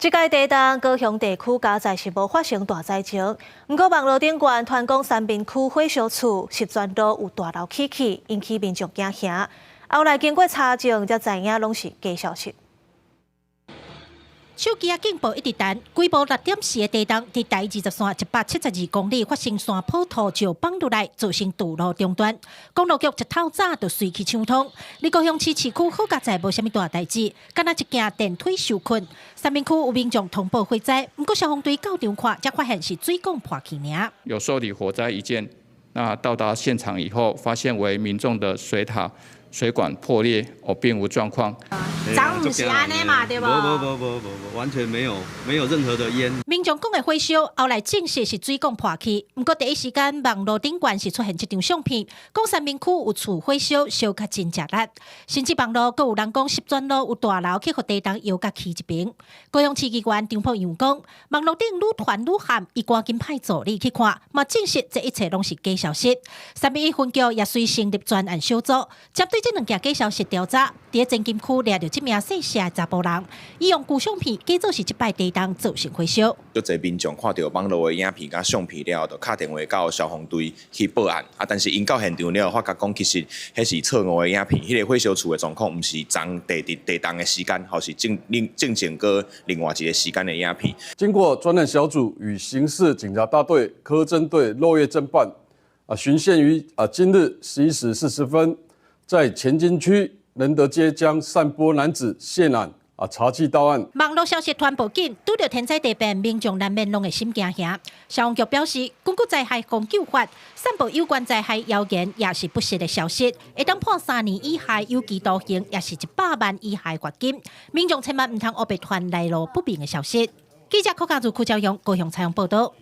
這擺地動，高雄地區佳哉是無發生大災情。毋過網路頂懸傳講三民區火燒厝十全路有大樓起去，引起民眾驚嚇。後來經過查證，才知影攏是假消息。手機仔警報一直彈，規模6.4的地動，佇台20線172公里發生山坡土石崩落來，造成道路中斷。公路局一透早就隨去搶通。而高雄市市區好佳哉無啥物大代誌，干焦一件電梯受困。三民區有民眾通報火災，毋過消防隊到場看，才發現是水管破去爾。有受理火災一件，那到達現場以後，發現為民眾的水塔水管破裂，哦，並無狀況。昨毋是按呢嘛，對無？無無無無無，完全沒有，沒有任何的煙。民眾講的火燒，後來證實是水管破去。毋過第一時間網路頂懸是出現這張相片，講三民區有厝火燒，燒甲真食力。甚至網路閣有人講十全路有大樓去予地動搖甲去一邊。高雄市議員張博洋講，網路頂愈傳愈譀，伊趕緊派助理去看，嘛證實這一切攏是假消息。三民一分局也隨成立專案小組，針對這兩件假消息調查。佇前金區掠著這名姓謝的查埔人，伊用舊相片假做是這擺地動造成火燒。足濟民眾看著網路的影片佮相片了後，就敲電話到消防隊去報案。啊，但是𪜶到現場了後，發覺講其實彼是錯誤的影片，彼個火燒厝的狀況毋是昨地震地動的時間，吼是正另正前閣另外一個時間的影片。經過專案小組與刑事警察大隊科偵隊漏夜偵辦，循線於今日11時40分，在前金區仁德街將散播男子謝楠查緝到案。網路消息傳播緊，拄著天災地變，民眾難免攏會心驚嚇。消防局表示，根據災害防救法，散布有關災害謠言也是不實的消息，會當判3年以下有期徒刑，抑是100萬以下罰金。民眾千萬毋通烏白傳來路不明的消息。記者柯家祖、柯昭勇高雄採訪報道。